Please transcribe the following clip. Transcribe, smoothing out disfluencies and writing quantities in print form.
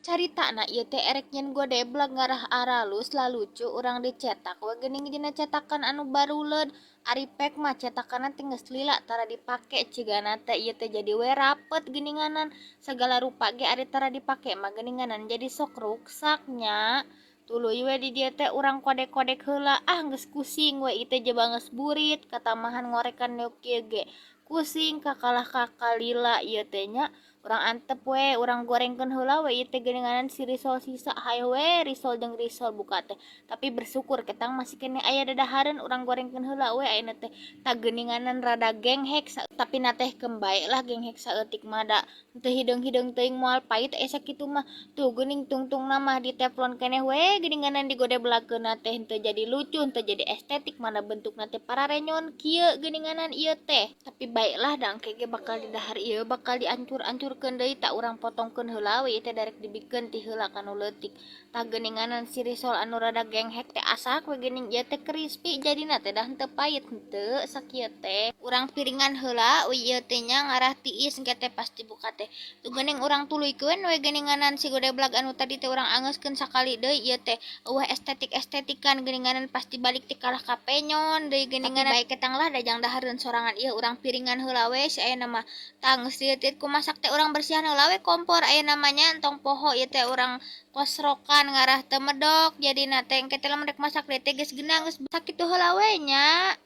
Caritana ieu teh erek nyieun godeblag ngarah aralus lalucu urang dicetak we geuning dina cetakan anu baruleud. Ari pek mah cetakanna teh geus lila tara dipake cigana teh ieu teh jadi we rapet geuninganan. Sagala rupa ge ari tara dipake mah geuninganan jadi sok ruksak nya. Tuluy we di dieu teh urang kodek-kodek heula, ah geus kusing we ieu teh jaba geus burit katambahan ngorekan nu kieu ge kusing kakalah kakalila ieu teh nya. Urang antep we, urang gorengkeun heula we ieu teh geuninganan si risol sisa, hayoh we risol jeung risol buka teh. Tapi bersyukur ketang masih keneh aya dadahareun, urang gorengkeun heula we ayeuna teh. Tah geuninganan rada genghek, tapi na teh keun bae lah genghek saeutik mah da teu hideung-hideung teuing moal pait aya sakitu mah. Tuh geuning tungtungna mah di teflon keneh we geuninganan digodeblakeunna teh henteu jadi lucu, henteu jadi estetik, mana bentukna teh pararenyon kieu geuninganan ieu teh. Tapi bae lah da engke ge bakal didahar ieu bakal diancur-ancurkeun deui, tah urang potongkeun heula we ieu teh darek dibikeun ti heula ka nu leutik. Tah geuninganan si risol anu rada genghek teh asak we geuning ieu teh krispi jadina teh da henteu pait henteu sakieu teh. Urang piringan heula we ieu teh nya ngarah tiis engke teh pas dibuka teh. Tuh geuning urang tuluykeun we geuninganan si godeblag anu tadi teh urang angeuskeun sakali deui ieu teh. Eueuh estetik-estetikan geuninganan pas dibalik teh kalah ka penyon deui geuninganan. Tapi bae ketang lah da jang dahareun sorangan ieu urang piringan heula we si ayeuna mah. Tah geus dieutit ku masak teh urang bersihan heula we kompor ayeuna mah nya, entong poho ieu teh urang kosrokan ngarah teu medok jadina teh engke teh lamun rek masak deui teh geus genah geus sakitu heula we nya.